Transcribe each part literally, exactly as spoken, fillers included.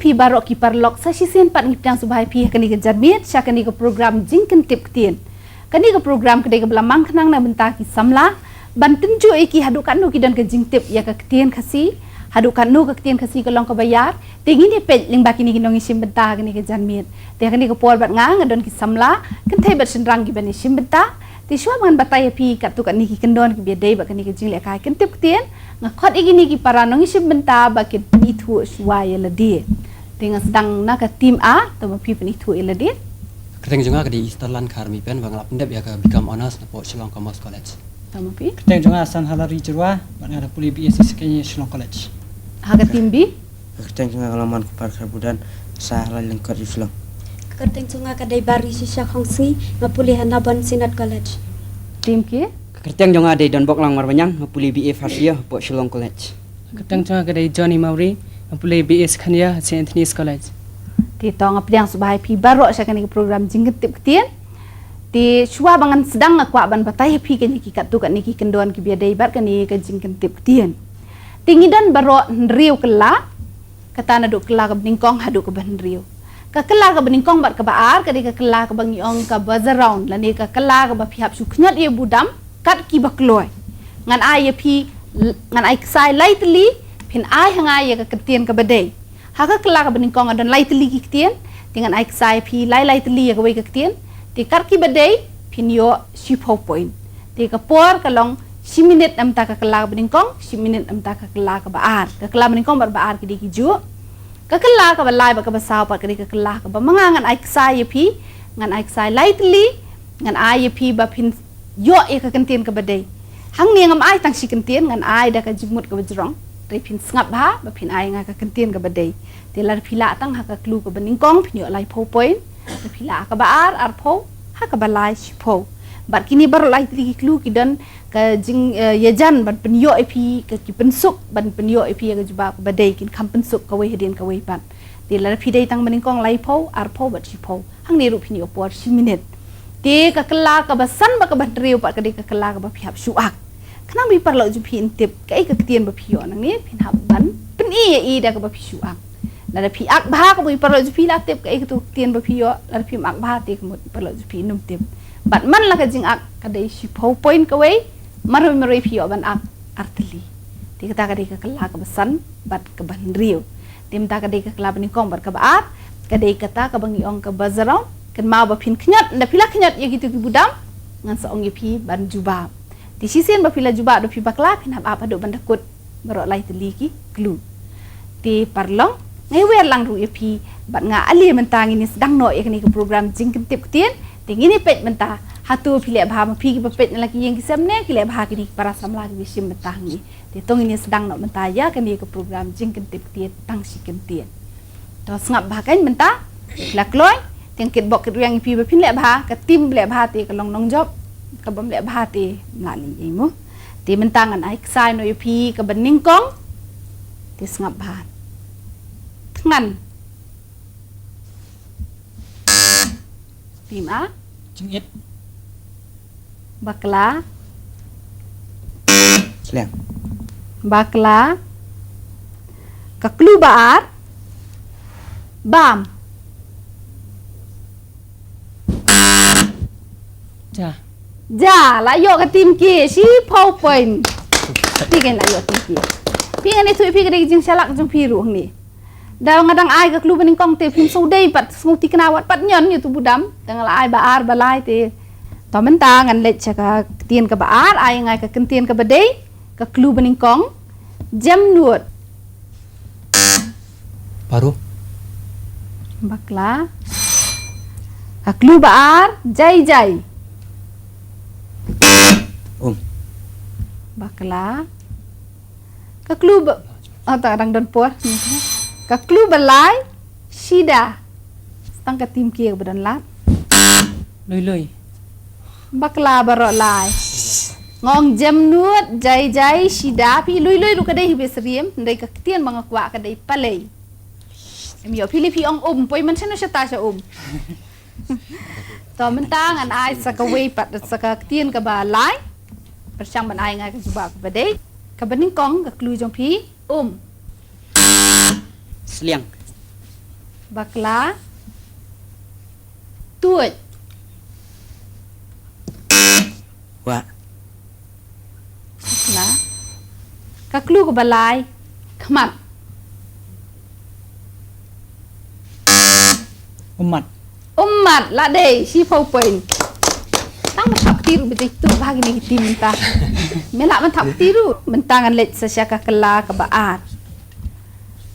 Phi baroh ki paralok, sa shisien pat ngi pdiang sngewbha ïa phi ha kane ka janmiet sha kane ka program Jingkyntip Ktien. Kane ka program ka dei kaba la mang khnang na ka bynta ki samla ban tynjuh ïa ki haduh katno ki don ka jingtip ïa ka ktien Khasi, haduh katno ka ktien Khasi ka long kaba ïar. Te ngin ïa peit lyngba kine ki nongïashim bynta ha kane ka janmiet. Te ha kane ka por bad nga, nga don ki samla, kynthei bad shynrang kiban ïashim bynta. Te shuwa ba ngan batai ïa phi katto katne ki kyndon kiba ïadei bad kane ka jinglehkai kyntip ktien, nga khot ïa kine ki para nongïashim bynta ba kin pynithuh shuwa ïa lade. Te nga sdang na ka team A, to ma phi pynithuh ïa lade. Kyrteng jong nga ka dei Easterland Kharmipen, ba nga la pyndep ïa ka B Com Honours napoh Shillong Commerce College. To ma phi. Kyrteng jong nga San Halari Jyrwa, bad nga da pule B S C Second Year Shillong College. Ha ka team B. Kyrteng jong nga ka Longman Kpar Kharbudan, sa ha la Lyngkot Ri Shillong. Kyrteng jong nga ka dei Bari Shisha Khongsngi, nga pule ha Nabon Synod College. Team K. Kyrteng jong nga dei Donbok Langmar Banyang, nga pule B A first year hapoh Shillong College. Kyrteng jong nga ka dei Johnny Mawrie, nga pule B A second year Saint Anthony's College. Te to nga pdiang sngewbha ïa phi baroh sha kane ka program Jingkyntip Ktien. Te shuwa ba ngan sdang nga kwah ban batai ïa phi kane ki katto katne ki kyndon kiba ïadei bad kane ka jingkyntip ktien. Te ngi don baroh hynriew kylla, kata naduh kylla kaba nyngkong haduh kaba hynriew. Ka kylla kaba nyngkong bad kaba ar ka dei ka kylla kaba ngi ong ka buzzer round, lane ka kylla kaba phi hap shu kynjat ïa u budam kat kiba kloi. Ngan ai ïa phi, ngan ai ksai lai tylli, phin ai ha nga ïa ka kyntien kaba dei. Ha ka kylla kaba nyngkong ka don lai tylli ki ktien, te ngan ai ksai ïa phi lai lai tylli ïa kawei ka ktien, te kat kiba dei phin ïoh shiphew point. Te ka por ka long shi minit na bynta ka kylla kaba nyngkong, shi minit na bynta ka kylla kaba ar. Ka kylla kaba nyngkong bad ba ar ki dei kijuh. Ka kylla kaba lai bad kaba saw pat ka dei ka kylla kaba ma nga ngan ai ksai ïa phi, ngan ai ksai lai tylli, ngan ai ïa phi ba phin ïoh ïa ka kyntien kaba dei. Hangne ngam ai tang shi kyntien, ngan ai da ka jingmut kaba jrong. Te phin sngap bha ba phin ai nga ka kyntien kaba dei. Te lada phi lah tang ha ka clue kaba nyngkong phin ïoh laiphew point. Lada phi lah ha kaba ar, arphew, ha kaba lai shiphew. Bad kine baroh lai tylli ki clue ki don ka jing, eh, ïajan ban pynïoh ïa phi ka, ki pynsuk ban pynïoh ïa phi ïa ka jubab kaba dei, kin kham pynsuk kawei hadien kawei pat. Te lada phi dei tang ba nyngkong laiphew, arphew bad shiphew. Hangne ruh phin ïoh por shi minit. Te ka kylla kaba san bad kaba hynriew pat ka dei ka kylla kaba phi hap shu ak. Khnang ba ki paralok jong phi kin tip kaei ka ktien ba phi ïoh nangne, phin hap ban pyni ïa i da kaba phi shu ak. Lada phi ak bha, ka mut ki paralok jong phi la tip kaei katu ka ktien ba phi ïoh, lada phim ak bha te ka mut ki paralok jong phi kin ym tip. Bad man la ka jingak ka dei shiphew point kawei, marwei marwei phi ïoh ban ak ar tylli. Te kata ka dei ka kylla kaba san bad kaba hynriew. Te mynta ka dei ka kylla ba nyngkong bad kaba ar, ka dei kata kaba ngi ong ka buzzer round. Kynmaw ba phin kynjat, lada phi la kynjat ïa kitu ki budam, ngan sa ong ïa phi ban jubab. Te shisien ba phi la jubab da phi bakla, phin hap ap haduh ban da kut baroh lai tylli ki clue. Te paralok, nga ïawer lang ruh ïa phi, bad nga ale mynta ngin ïa sdang noh ïa kane ka program Jingkyntip Ktien. Te ngin ïa peit mynta, hato phi leh bha, ma phi kiba peit na la ki ïing ki sem ne ki leh bha, kine ki para samla kiba shim bynta hangne. Te to ngin ïa sdang noh mynta ïa kane ka program Jingkyntip Ktien tang shi kyntien. To sngap bha kan mynta. La kloi, te nga kitbok kitrwiang ïa phi ba phin leh bha, ka team ba leh bha te ka long nongjop, kaba ym leh bha te ym lah leh ei mo. Te mynta ngan ai ksai noh ïa phi kaba nyngkong. Te sngap bha. Thngan. Team A. Jingit. Bakla. Sliang. Bakla. Ka clue ba ar. Bam. Ja. Ja, la ïoh ka team K, shiphew point. Phi kan la ïoh team K. Phi ngan ïathuh ïa phi ka dei ka jingshalak jong phi ruh hangne. Da nga dang ai ka clue ba nyngkong te phim sngewdei pat, sngewthikna wat pat ñion ïa utu u budam. Da nga la ai ba ar ba lai te. To mynta ngan leit sha ka ktien kaba ar, ai nga ka kyntien kaba dei, ka clue ba nyngkong. Jemnud. Paru. Bakla. Ka clue ba ar, jai jai. Um. Bakla. Ka clue ba, oh, ta dang don por. Ka clue ba lai, shida. Tang ka team K ba don lad. Lui lui. Bakla baroh lai. Nga ong jemnud, jai jai, shida, phi lui lui ruh ka dei hi ba syriem, hynrei ka ktien ba nga kwah ka dei palei. Em ïoh phi lei phi ong um, poi man shano shata sha um. To mynta ngan ai sa kawei pat, sa ka ktien kaba lai. Pyrshang ban ai nga ka jubab kaba dei. Kaba nyngkong ka clue jong phi, um. Sliang. Bakla. Tuid. Wah. Bakla. Ka clue kaba lai. Khmat. Ummat. Ummat, la dei, shiphew point. Tang ba thap kti ruh ba dei tu ba kine ki team mynta. Me lah ban thap kti ruh, mynta ngan leit sa sha ka kylla kaba ar.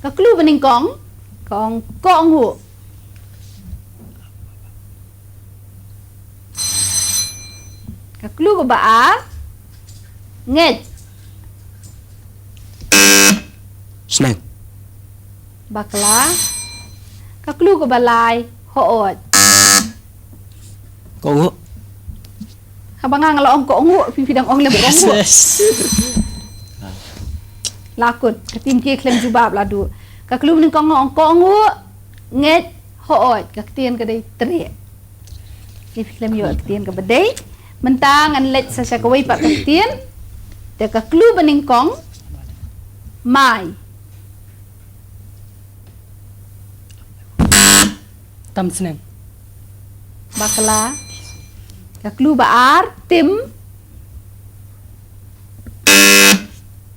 Ka clue ba nyngkong, ka ong kohnguh. Ka clue kaba ar, ngeit. Sneng. Bakla. Ka clue kaba lai, hooid. Kohnguh. Haba nga nga la ong kohnguh, phi phi dang ong lem kohnguh. Yes. La kut, ka team K khlem jubab la duh. Ka clue ba nyngkong nga ong kohnguh, ngeit, hooid, ka ktien ka dei treh. Phi phi khlem ïoh ka ktien kaba dei. Mynta ngan leit sa sha kawei pat ka ktien. Te ka clue ba nyngkong, mai. Tam sneng. Bakla. Ka clue ba ar, tim.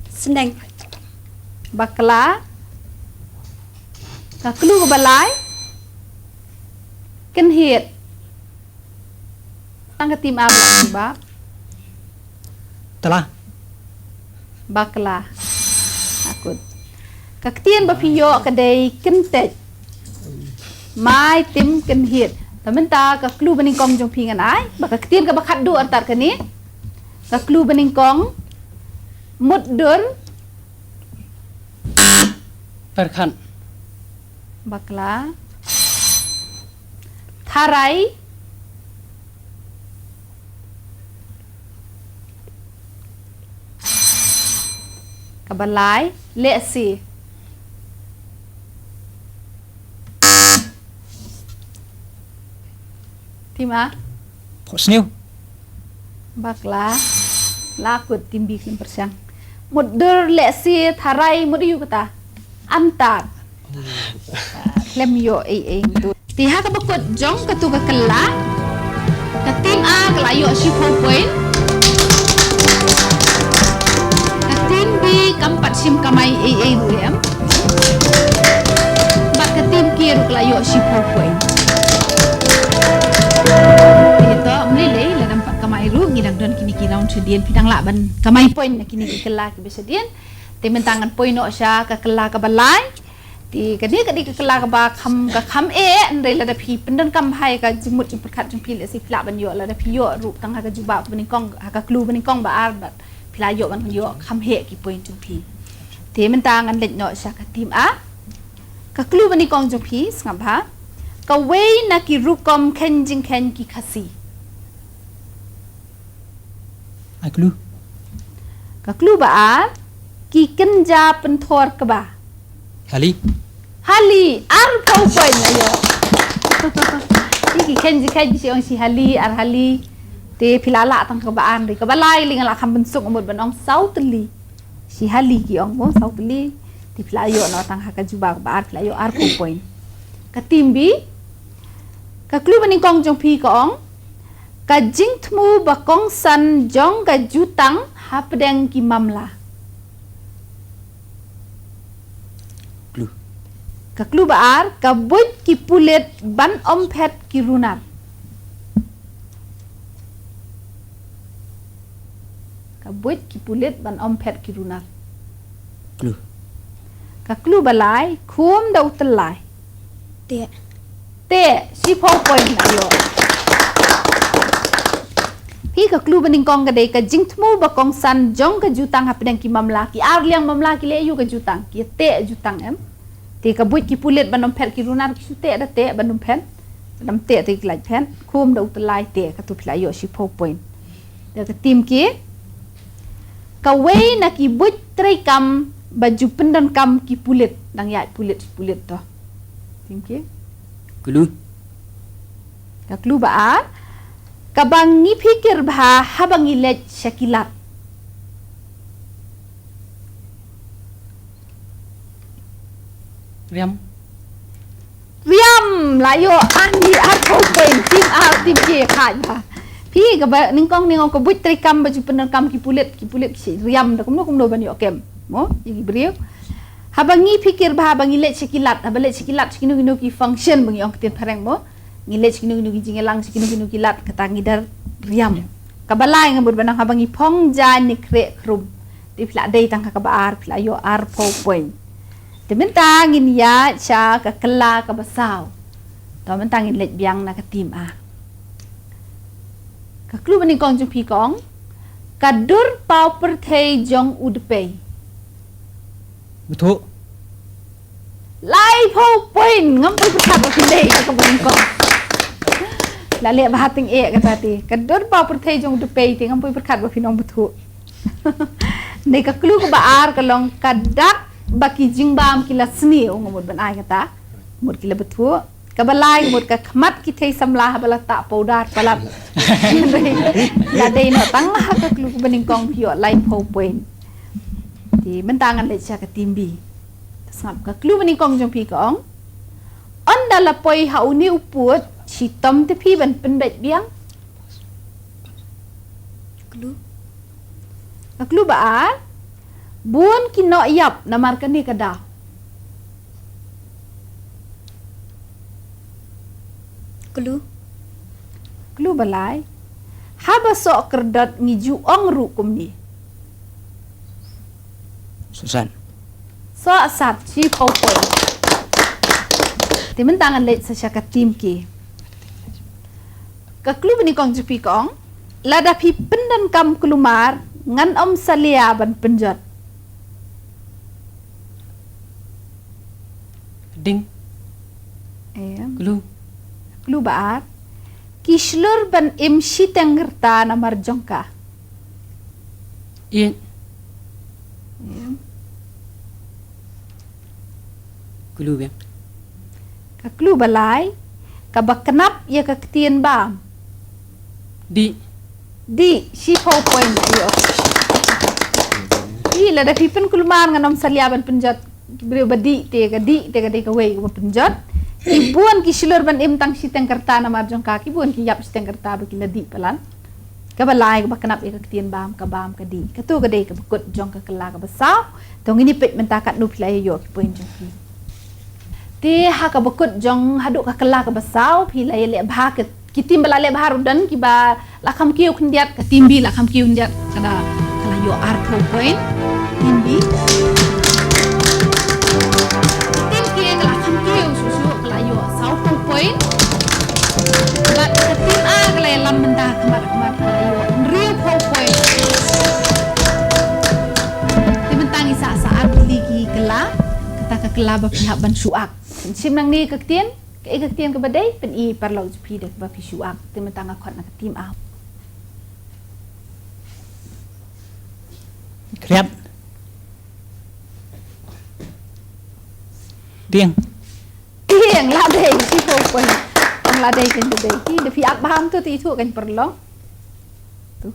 Sneng. Bakla. Ka clue kaba lai, kynhied. Tang ka team A ba la jubab. Tala. Bakla. Akut. Ka ktien ba phi ïoh ka dei kyntait. Mai, tim, kynhied. Te mynta ka clue ba nyngkong jong phi ngan ai. Ba ka ktien kaba khatduh artat kane. Ka clue ba nyngkong, mutdur. Pyrkhat. Bakla. Tharai. Kaba lai, lehse. Team A. Phohsniew. Bakla. La kut, team B khlem pyrshang. Mutdur, lehse, tharai, mut aiu kata. Antad. Khlem ïoh ei ei tu. Te ha kaba kut jong katu ka kylla, ka team A ka la ïoh shiphew point. Ka team B kam pat shim kamai ei ei ruh em. Bad ka team K ruh ka la ïoh shiphew point. Te to, ym lei lei, lada ym pat kamai ruh, ngi dang don kine ki round shadien, phi dang lah ban kamai point na kine ki kylla kiba shadien. Te mynta ngan poi noh sha ka kylla kaba lai. Te kane ka dei ka kylla kaba kham, ka kham eh, hynrei lada phi pyndonkam bha ïa ka jingmut jingpyrkhat jong phi, lehse phi lah ban ïoh, lada phi ïoh ruh tang ha ka jubab ba nyngkong, ha ka clue ba nyngkong ba ar bad phi lah ïoh ban ïoh kham heh ki point jong phi. Te mynta ngan leit noh sha ka team A. Ka clue ba nyngkong jong phi, sngap bha. Kawei na ki rukom kheiñ jingkheiñ ki Khasi. Ai clue. Ka clue ba ar, ki kynja pynthor kba. Hali. Hali, arphew point, ayo. Ki, ki kheiñ jingkheiñ ki shu ong shi hali, ar hali. Te phi la lah tang kaba ar, te kaba lai lei nga la kham pynsuk mut ban ong saw tylli. Shi hali ki ong mo, saw tylli. Te phi la ïoh noh tang ha ka jubab kaba ar, phi la ïoh arphew point. Ka team B, ka clue ba nyngkong jong phi ka ong, ka jingthmu ba kongsan jong ka jutang hapdeng ki mamla. Clue. Ka clue ba ar, ka buit ki pulit ban ym phet ki runar. Ka buit ki pulit ban ym phet ki runar. Clue. Ka clue ba lai, khum da u tyllai. Te. Te, shiphew point na ïoh. Phi, ka clue ba nyngkong ka dei ka jingthmu ba kongsan jong ka jutang hapdeng ki mamla, ki ar liang mamla ki leh aiu ka jutang, ki teh jutang em. Te ka buit ki pulit ban ym phet ki runar, ki shu teh da teh ban ym phet. Ban ym teh te ki lait phet. Khum da u tyllai te, katu phi la ïoh shiphew point. Da ka team K, kawei na ki buit treikam ba ju pyndonkam ki pulit, dang ïaid pulit, pulit to. Team K. Clue. Ka clue ba ar, kaba ngi phikir bha haba ngi leit sha ki lad. Riam. Hmm, la ïoh ar, ni arphew point, team A, team K, khat ba. Phi kaba nyngkong nyngkong ka buit treikam ba ju pyndonkam ki pulit, ki pulit ki riam da kumno kumno ban ïoh kem. Mo, ïa ki briew. Haba ngi phikir ba, haba ngi leit sha ki lad, haba leit sha ki lad, sha kino kino ki function ba ngi ong ktien phareng mo. Ngi leit sha kino kino ki jingïalang, sha kino kino ki lad, kata ngi da riam. Kaba lai nga mut ba nang haba ngi phong jaiñ ne khreh khrum. Te phi la dei tang ha kaba ar, phi la ïoh arphew point. Te mynta ngin ïaid sha ka kylla kaba saw. To mynta ngin leit biang na ka team A. Ka clue ba nyngkong jong phi ka ong, ka dur paw pyrthei jong u Dpei. Bthuh. Laiphew point, ngam poi pyrkhat ba phin leh ïa kaba nyngkong. La leh bha tyngeh kata te. Ka dur paw pyrthei jong u Dpei te ngam poi pyrkhat ba phin ong bthuh. Dei ka clue kaba ar ka long ka dak ba ki jingbam ki la sniew, nga mut ban ai kata. Mut ki la bthuh. Kaba lai mut ka khmat ki thei samla haba la tah powder palat. La dei noh tang ha ka clue kaba nyngkong phi ïoh laiphew point. Te mynta ngan leit sha ka team B. Te sngap ka clue ba nyngkong jong phi ka ong. Ynda la poi ha une u pud, shitom te phi ban pynbeit biang. Clue. Ka clue ba ar. Bun ki noh ïap namar kane ka daw. Clue. Clue ba lai. Haba soh kyrdot ngi ju ong ruh kumne. Soh sat. Soh sat, shiphew point. Te mynta ngan leit sa sha ka team K. Ka clue ba nyngkong jong phi ka ong. Lada phi pyndonkam kulmar ngan ym salia ban pynjot. Ding. Em. Clue. Clue ba ar. Ki shlur ban im shiteng rta namar jong ka. Ïeit. Em. Clue biang. Ka clue ba lai, kaba khnap ïa ka ktien bam. Dih. Dih, shiphew point, ïoh. Ï, lada phi pynkulmar ngan ym salia ban pynjot. Briew ba dih te ka dih te ka dei kawei kaba pynjot. Ki bun ki shlur ban im tang shiteng rta namar jong ka, ki bun ki ïap shiteng rta ba ki la dih palat. Kaba lai kaba khnap ïa ka ktien bam, ka bam ka dih. Kato ka dei kaba kut jong ka kylla kaba saw. To ngin ïa peit mynta katno phi la ïoh ki point jong phi. Te ha kaba kut jong haduh ka kylla kaba saw phi la ïaleh bha, ki team ba la leh bha ruh don, kiba la kham kiew khyndiat, ka team B la kham kiew khyndiat, ka la ïoh arphew point. Team B. Team K ka la kham kiew shuh shuh, ka la ïoh sawphew point. Bad ka team A ka la ïalam mynta khmat khmat, ka la ïoh hynriewphew point. Te mynta ngi sa sa ar tylli ki kylla, kata ka kylla ba phi hap ban shu ak. Shim nangne ka ktien, kaei ka ktien kaba dei, pyni paralok jong phi da kaba phi shu ak. Te mynta nga khot na ka team A. Khriat. Tieng. Tieng, la dei, shiphew point. Ong la dei kan dei. Te da phi ak bha to te ithuh kan paralok. To.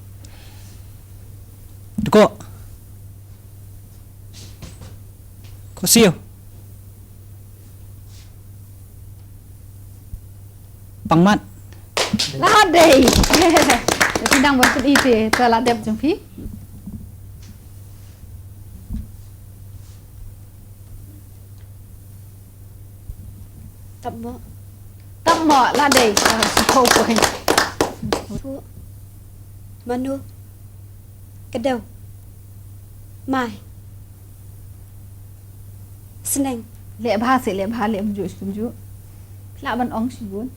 Tko. Ko siew. Pangmat. La dei. Phi dang ban pyni te, te la dep jong phi. Tap mo. Tap mo, la dei. Ah, shiphew point. Phuh. Mano. Kdew. Mai. Sneng. Leh bha seh, leh bha, leh kumjuh shi kumjuh. Lah ban ong shibun.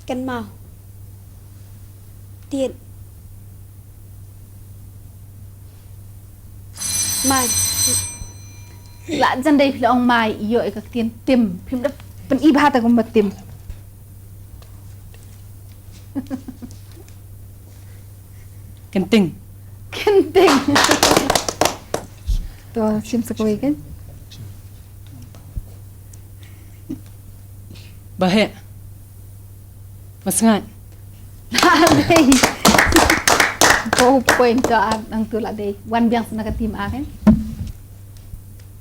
Kynmaw. Tied. Mai. Lah jan dei phi la ong mai, ïoh ïa ka ktien tim. Phim da pyni bha ta kumba tim. Kynting. Kynting. To, shim sa kawei kan. Baheh. Basngat. La dei. Ko point to, ah, nang tu la dei. Wan biang sa na ka team A kan.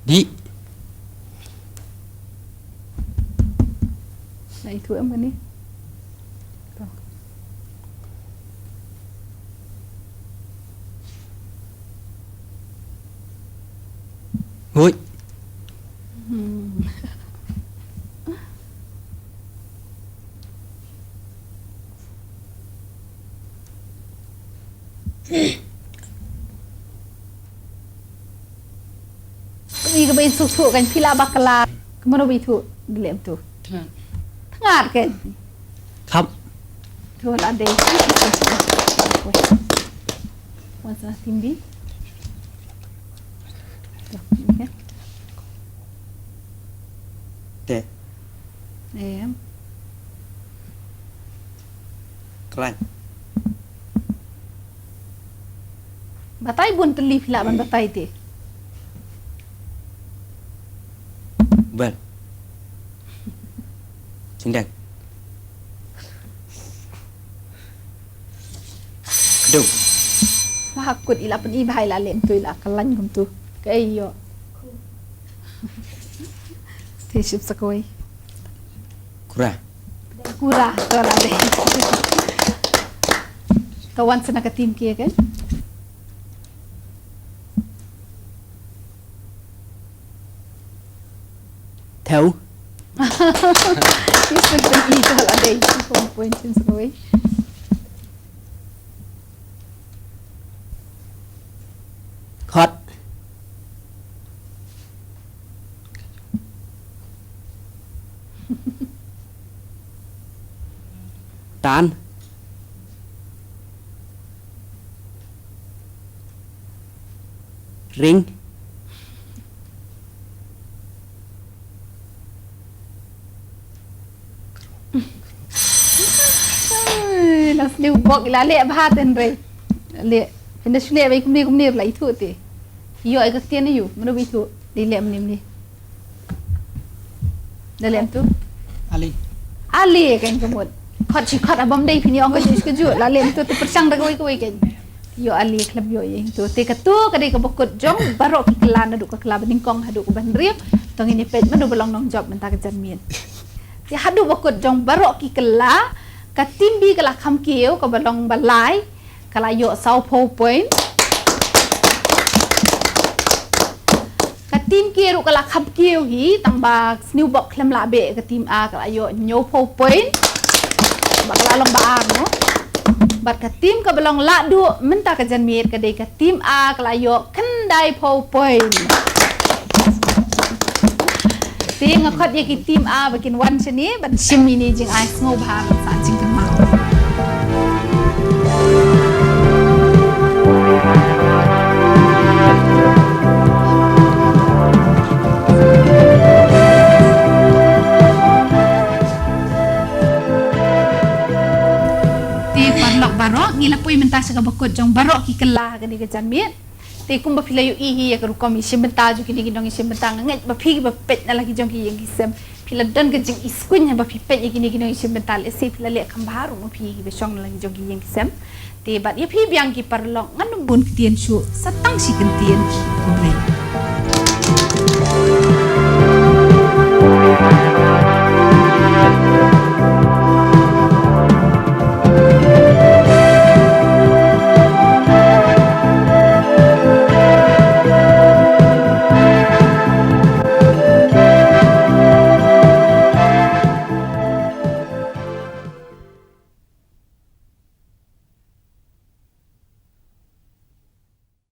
Di. Ai tu em kani. To. Hui. Hmm. Wi ka ba in suk suk kan pila bakla. Kemano ba itu dilem tu. Tengah. Tengah kan. Khap. Tu la dei. Wan sa timbi. Tu, ni kan. Te. Em. Klan. Batai bun tylli phi lah ban batai te. Bel. Sindang. Kduk. Wah, kut ila pen i bhai la lem tu ila kalan kum tu. Ke iyo. Te ship sakoi. Kura. Kura, to la dei. To wan sa na ka team kia kan. Thau. Ship sakoi, to la dei. Ship point ship sakoi. Khot. Tan. Ring. Ai, la sniew bok ila leh bha ten re. Leh. Pynda shu leh bai kumne kumne bla itu te. Yo ai ka ktien yu, mano ba itu. Di leh mne mne. Da lem tu. Ali. Ali kan ka mut. Khot shi khot abam dei pini ong ka shi ka ju. La lem tu tu persang da kawei kawei kan. Yo ali klem yo ye tu. Te ka tu ka dei ka bakut jong baroh ki klan haduh ka klan ba nyngkong haduh ka ba hynriew. Tang ini pet mano ba long nongjop mynta ka janmiet. Te haduh bakut jong baroh ki klan ka team B ka la kham kiew ka ba long ba lai. Ka la ïoh saw phew point. Ka team kiew ruh ka la kham kiew hi, tang ba sniew bok khlem lah beh ka team A ka la ïoh hynñiew phew point. Ba ka la long ba ar mo. Bad ka team ka ba long lah duh mynta ka janmiet ka dei ka team A ka la ïoh khyndai phew point. Te nga khot ïa ki team A ba kin wan shane ban shim ïa ine i jingai sngewbha ban sah jingkynmaw. Te paralok baroh ngi la poi mynta sha ka bakut jong baroh ki kylla ha kane ka janmiet. Te kumba phi la ïohi hi ïa ka rukom ïashim bynta jong kine ki nongïashim bynta, nga ngeit ba phi ba peit na la ki jong ki ïing ki sem phi la don ka jingïaskuiñ haba phi peit ïa kine ki nongïashim bynta, lehse phi la leh kham bha ruh ma phi kiba shong na la ki jong ki ïing ki sem. Te bad ïa phi biang ki paralok ngan ym bun ktien shuh, sa tang shi kyntien. Khublei.